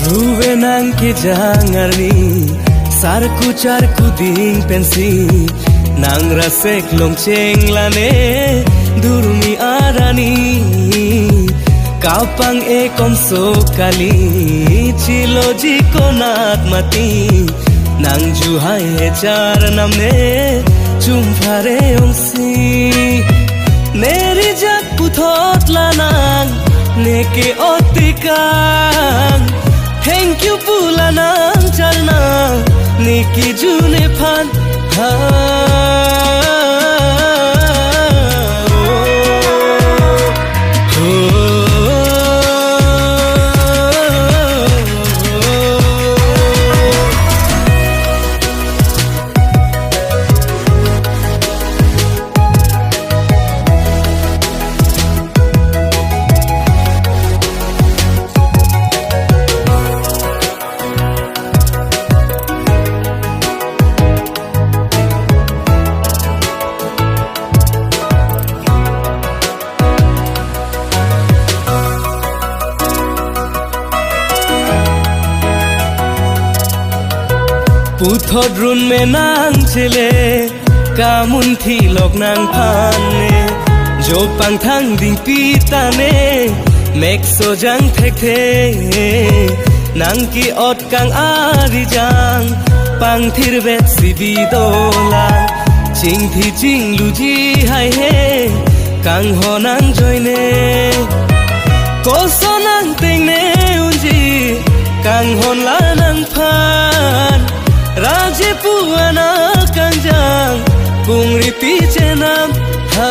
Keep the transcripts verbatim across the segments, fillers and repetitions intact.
Ruve nang kejang arni, sarku charku ding pensi, nang rasek longcheng lane, durmi arani, kapang ekom so kali, chiloji konat mati, nang juhai hechar namne, chumphare ongsi, ne rijak puthot lanang, ne ke-ot tekang, thank you pu lanang charnang, ne kejun ephan, ha, oh, oh, oh. Puthot run me nang chele, kamunthi lok nangphan ne, jo pangthang dingpi ta ne, mek sojang thekthe, nang ke-ot kang arijang, pangthir vet si bi dolang, chingthi chingluji haihe, kanghon nang joine. Koson nang tengne unji, kanghon la nangphan, raje pu anak kangjang, pungri pi chenam, ha,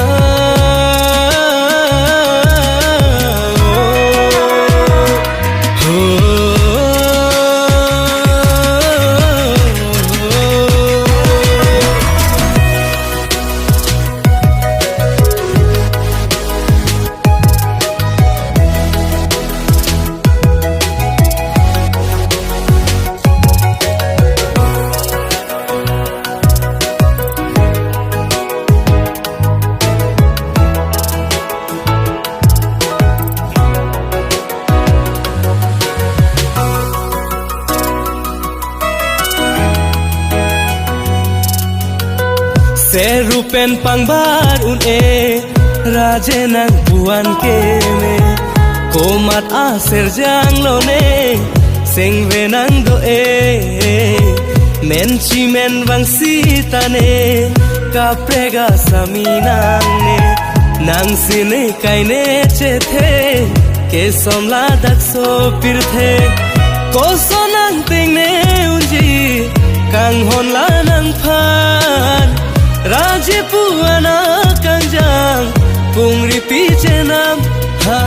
oh, oh, oh. Seru pen pangbar un-e, raje nang puan keme, komat aser jang lone, sengve nang do-e, menchi men vang sita ne, kaprek asami nangne, nang sine kaine chethe, kesom ladak so pirthe. Koson nang tengne unji, kanghon la nangphan, raje pu anak kangjang, pungri pi chenam, ha,